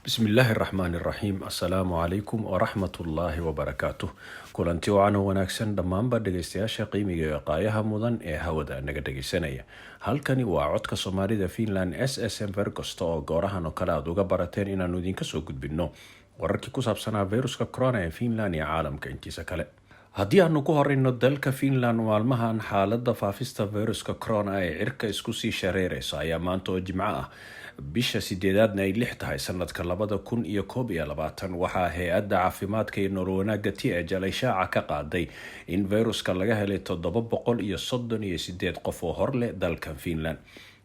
Bismillaahi raxmaani raxiim. Assalaamu calaykum waraxmatullaahi wabarakaatuh. Kulanti wacan oo wanaagsan dhammaanba dhegeystayaasha qiimiga ee qaayaha mudan ee hawada naga dhegeysanaya. Halkani waa Codka Soomaalida Finland SSM Verkosto, oo goorahan oo kale aad uga barateen inaanu idinka soo gudbinno wararkii ku saabsanaa viruska corona ee Finland iyo caalamka intiisa kale. Haddii aanu ku horeyno dalka Finland, maalmahan xaalada faafista viruska corona ee cirka isku sii shareereysa ayaa maanta oo Jimco ah, bisha sideedaadna ay 6 tahay, sanadka 2021, waxaa hay-adda caafimaadka iyo nolol wanaagga THL ay shaaca ka qaaday in viruska laga helay 738 qof oo horleh dalka Finland,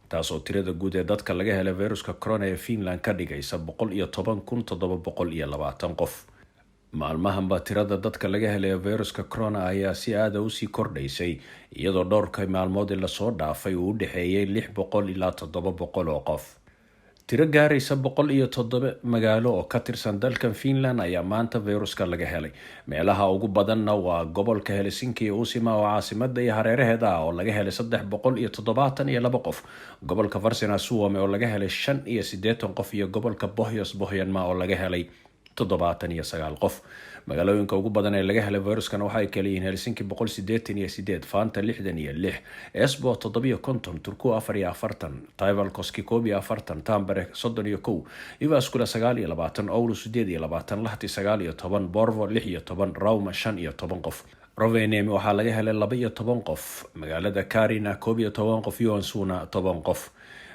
taasoo tirada guud ee dadka laga helay viruska corona ee Finland ka dhigaysa 110,720 qof. Maalmahanba tirada dadka laga helay viruska corona ayaa si aada usii kordhaysay, iyadoo dhowrka maalmood ee lasoo dhaafay uu u dhexeeyay 600 ilaa 700 oo qof. Tiro gaaraysa 107 magaalo oo ka tirsan dalkan Finland ayaa maanta viruska laga helay. Meelaha ugu badanna waa gobolka Helsinki iyo Uusimaa oo caasimada iyo hareeraheeda ah, oo laga helay 372 qof, gobolka Varsinais Suomi oo laga helay 85 qof, iyo gobolka Pohjois Pohjanmaa oo laga helay 79 qof. Magaalooyinka ugu badan ee laga helay viruskana waxa ay kala yihiin Helsinki 188, Vantaa 66, Espoo 57, Turku 44, Taivalkoski 41, Tampere 31, Jyväskylä 29, Oulu 28, Lahti 19, Porvoo 16, Rauma 15 qof. Rovaniemi waxaa laga helay 12 qof, magaalada Kaarina 11 qof, Joensuuna 10 qof.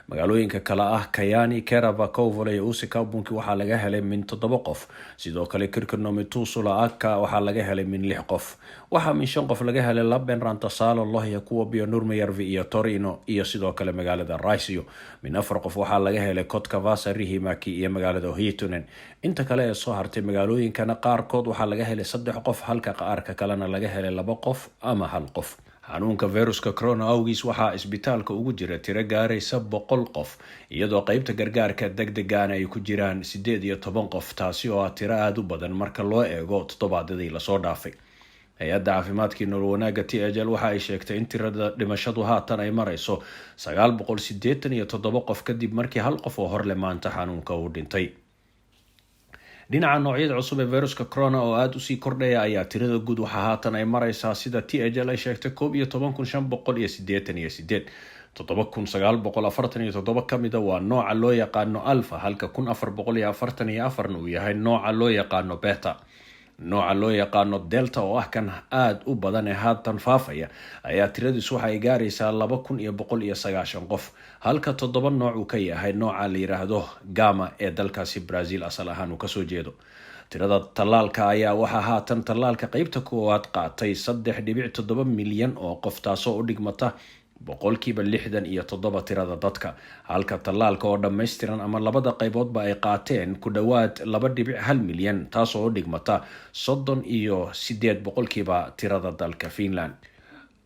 Magaalooyinka kale ah Kajaani, Kerava, Kouvola iyo Uusikaupunki waxaa laga helay min toddoba qof. Sidoo kale Kirkkonummi, Tuusula, Akka waxaa laga helay min lix qof. Waxaa min shan qof laga helay Lappeenranta, Salo, Lohja, Kuopio, Nurmijärvi iyo Tornio, iyo sidoo kale magaalada Raisio. Min afar qof waxaa laga helay Kotka, Vaasa, Riihimäki iyo magaalada Hiitonen. Inta kale ee soo hartay magaalooyinkana qaarkood waxaa laga helay saddex qof, halka qaarka kalena laga helay laba qof ama hal qof. Xanuunka viruska corona awgiis waxaa isbitaalka ugu jira tiro gaaraysa 100 qof, iyadoo qeybta gargaarka degdegaana ay ku jiraan 18 qof, taasi oo ah tiro aada u badan marka loo eego toddobaadyadii lasoo dhaafay. Hay-adda caafimaadkii nolol wanaagga THL waxa ay sheegtay in tirada dhimashadu haatan ay marayso 987 qof, kadib markii hal qof oo horle maanta xanuunka uu dhintay. Dhinaca noocyada cusub ee viruska corona oo aada usii kordhaya ayaa tirada guud waxaa haatan ay mareysaa, sida THL ay sheegtay, 11,588. 7947 kamida waa nooca loo yaqaano alpha, halka 1444na uu yahay nooca loo yaqaano beta. Nooca loo yaqaano delta, oo ah kan aada u badan ee haatan faafaya, ayaa tiradiisu waxa ay gaaraysaa 2190 qof, halka toddoba nooc uu ka yahay nooca la yiraahdo gamma ee dalkaasi Brazil asal ahaan uu kasoo jeedo. Tirada tallaalka ayaa waxaa haatan tallaalka qeybta koowaad qaatay 3.7 milyan oo qof, taasoo u dhigmata 67% tirada dadka, halka tallaalka oo dhammaystiran ama labada qayboodba ay qaateen ku dhowaad 2.1 milyan, taasoo u dhigmata 38% tirada dalka Finland.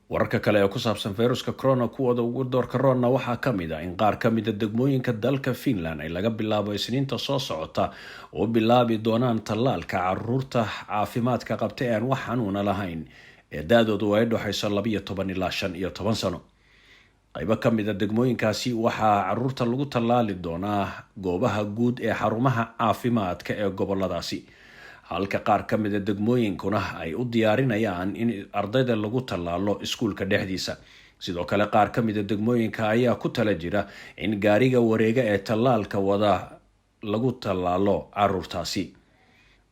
Wararka kale ee ku saabsan viruska corona kuwooda ugu doorka roonna waxaa kamid a in qaar kamida degmooyinka dalka Finland ay laga bilaabo Isniinta soo socota u bilaabi doonaan tallaalka caruurta caafimaadka qabta ee aan wax xanuuna lahayn ee da-doodu ay dhexayso 12 ilaa 15 sano. Qaybo ka mid a degmooyinkaasi waxaa caruurta lagu tallaali doonaa goobaha guud ee xarumaha caafimaadka ee goboladaasi, halka qaar ka mida degmooyinkuna ay u diyaarinayaan in ardayda lagu tallaalo iskuulka dhexdiisa. Sidoo kale qaar ka mida degmooyinka ayaa ku tala jira in gaariga wareega ee tallaalka wada lagu tallaalo caruurtaasi.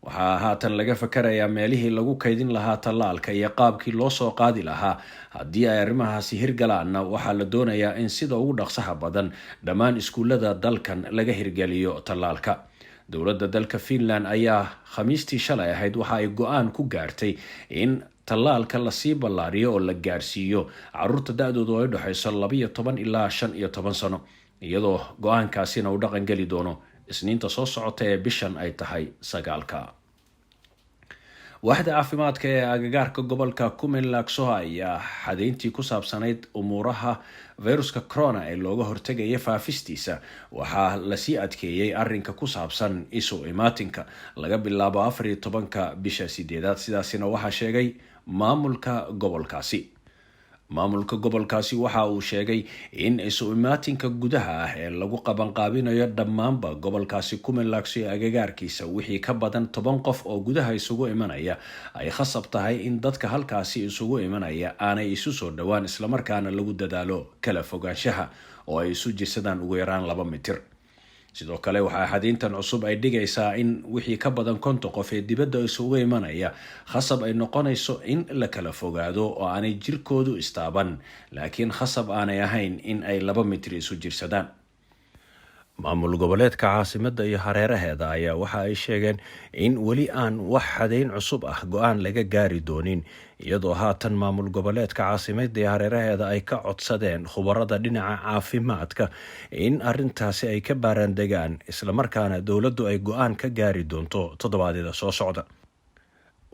Waxaa haatan laga fakarayaa meelihii lagu kaydin lahaa tallaalka iyo qaabkii loo soo qaadi lahaa. Haddii ay arrimahaasi hirgalaanna, waxaa la doonayaa in sida ugu dhaqsaha badan dhammaan iskuullada dalkan laga hirgeliyo tallaalka. Dowladda dalka Finland ayaa Khamiistii shalay ahayd waxa ay go-aan ku gaartay in tallaalka lasii ballaariyo oo la gaarsiiyo caruurta da-doodu ay dhexeyso 12 ilaa 15 sano, iyadoo go-aankaasina uu dhaqan geli doono Isniinta soo socota ee bishan ay tahay 9-ka. Waaxda caafimaadka ee agagaarka gobolka Kymenlaakso ayaa xadeyntii ku saabsanayd umuuraha viruska corona ee looga hortegaya faafistiisa waxaa lasii adkeeyey arinka ku saabsan isu imaatinka laga bilaabo 14-ka bisha sideedaad. Sidaasina waxaa sheegay maamulka gobolkaasi. Maamulka gobolkaasi waxa uu sheegay in isu imaatinka gudaha ah ee lagu qabanqaabinayo dhammaanba gobolkaasi Kymenlaakso ee agagaarkiisa wixii ka badan 10 qof oo gudaha isugu imanaya ay khasab tahay in dadka halkaasi isugu imanaya aanay isu soo dhowaan, islamarkaana lagu dadaalo kala fogaanshaha oo ay isu jirsadaan ugu yaraan 2 mitir. Sidoo kale waxaa xadiintan cusub ay dhigaysaa in wixii ka badan 50 qof ee dibadda isugu imanaya khasab ay noqonayso in la kala fogaado oo aanay jirkoodu istaaban, laakiin khasab aanay ahayn in ay 2 mitir isu jirsadaan. Maamul goboleedka caasimadda iyo hareeraheeda ayaa waxa ay sheegeen in weli aan wax xadeyn cusub ah go-aan laga gaari doonin, iyadoo haatan maamul goboleedka caasimadda iyo hareeraheeda ay ka codsadeen khubarada dhinaca caafimaadka in arintaasi ay ka baaraandegaan, islamarkaana dowladdu ay go-aan ka gaari doonto toddobaadyada soo socda.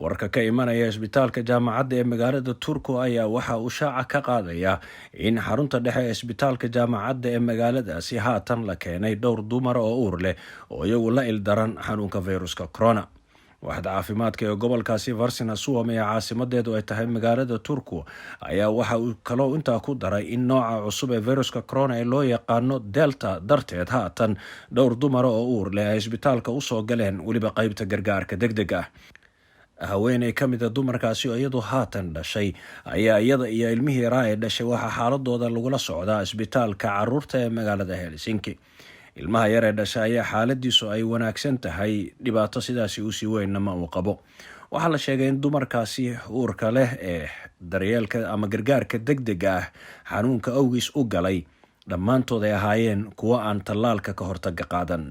Warka ka imanaya isbitaalka jaamacadda ee magaalada Turku ayaa waxa uu shaaca ka qaadaya in xarunta dhexe ee isbitaalka jaamacadda ee magaaladaasi haatan la keenay dhowr dumar oo uur leh oo iyagu la ildaran xanuunka fayruska corona. Waaxda caafimaadka ee gobolkaasi Varsina Suomi ee caasimadeedu ay tahay magaalada Turku ayaa waxa uu kaloo intaa ku daray in nooca cusub ee viruska corona ee loo yaqaano Delta darteed haatan dhowr dumara oo uur leh ay isbitaalka usoo galeen, weliba qeybta gargaarka degdeg ah. Haweeney ka mid a dumarkaasi oo iyadu haatan dhashay ayaa iyada iyo ilmihii yaraa ee dhashay waxaa xaaladooda lagula socdaa isbitaalka caruurta ee magaalada Helsinki. Ilmaha yar ee dhashay ayaa xaaladiisu ay wanaagsan tahay, dhibaato sidaasi usii weynna ma uu qabo. Waxaa la sheegay in dumarkaasi uurka leh ee daryeelka ama gargaarka degdega ah xanuunka awgiis u galay dhammaantood ay ahaayeen kuwo aan tallaalka ka hortaga qaadan.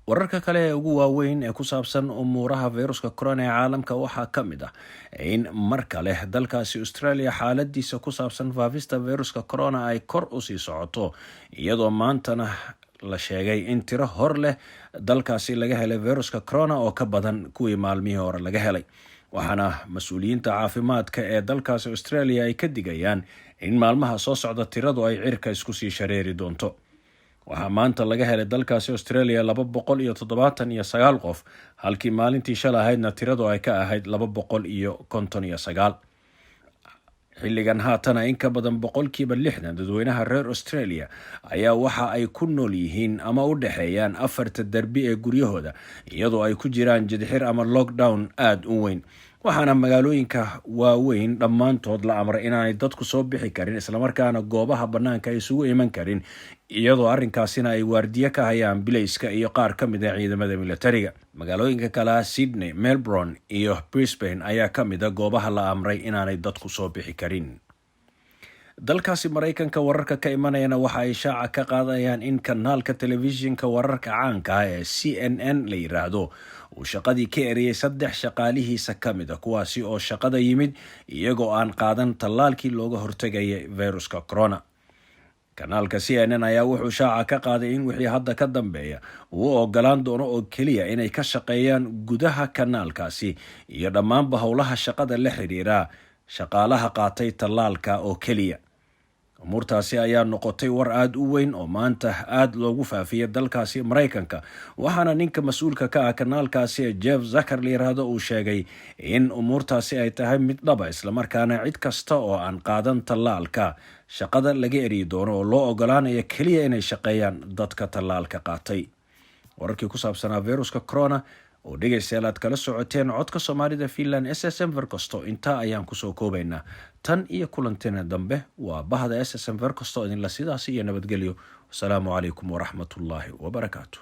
Wararka kale ee ugu waaweyn ee ku saabsan umuuraha fayruska corona ee caalamka waxaa ka mid ah in mar kale dalkaasi Australia xaaladiisa ku saabsan faafista fayruska corona ay kor usii socoto, iyadoo maantana la sheegay in tiro hor leh dalkaasi laga helay fayruska corona oo ka badan kuwii maalmihii hore laga helay. Waxaana mas-uuliyiinta caafimaadka ee dalkaasi Australia ay ka digayaan in maalmaha soo socda tiradu ay cirka isku sii shareeri doonto. Waxaa maanta laga helay dalkaasi Australia 279 qof, halkii maalintii shal ahaydna tiradu ay ka ahayd 259. Xilligan haatana in ka badan 60% dadweynaha reer Australia ayaa waxa ay ku nool yihiin ama u dhexeeyaan afarta derbi ee guryahooda, iyadoo ay ku jiraan jidxir ama lockdown aada u weyn. Waxaana magaalooyinka waaweyn dhammaantood la amray inaanay dadku soo bixi karin, islamarkaana goobaha bannaanka ay isugu iman karin, iyadoo arrinkaasina ay waardiye ka hayaan bilayska iyo qaar ka mid a ciidamada militariga. Magaalooyinka kale Sydney, Melbourne iyo Brisbane ayaa ka mid a goobaha la amray inaanay dadku soo bixi karin. Dalkaasi Maraykanka wararka ka imanayana waxa ay shaaca ka qaadayaan in kanaalka telefishinka wararka caanka ah ee CNN la yiraahdo uu shaqadii ka eriyey saddex shaqaalihiisa ka mid a, kuwaasi oo shaqada yimid iyagoo aan qaadan tallaalkii looga hortegayay viruska corona. Kanaalka CNN ayaa wuxuu shaaca ka qaaday in wixii hadda ka dambeeya uu u ogolaan doono oo keliya inay ka shaqeeyaan gudaha kanaalkaasi iyo dhammaanba howlaha shaqada la xiriira shaqaalaha qaatay tallaalka oo keliya. Umuurtaasi ayaa noqotay war aada u weyn oo maanta aada loogu faafiyay dalkaasi Maraykanka, waxaana ninka mas-uulka ka ah kanaalkaasi ee Jeff Zucker la yiraahdo uu sheegay in umuurtaasi ay tahay mid dhaba, islamarkaana cid kasta oo aan qaadan tallaalka shaqada laga eryi doono oo loo ogolaanaya keliya inay shaqeeyaan dadka tallaalka qaatay. Wararkii ku saabsanaa viruska corona oo dhegaystayaal aad kala socoteen codka Soomaalida Finland SSM Verkosto intaa ayaan kusoo koobaynaa. Tan iyo kulantina dambe, waa bahda SSM Verkosto idinla sidaasi iyo nabadgelyo. Wasalaamu calaykum waraxmatullaahi wabarakaatu.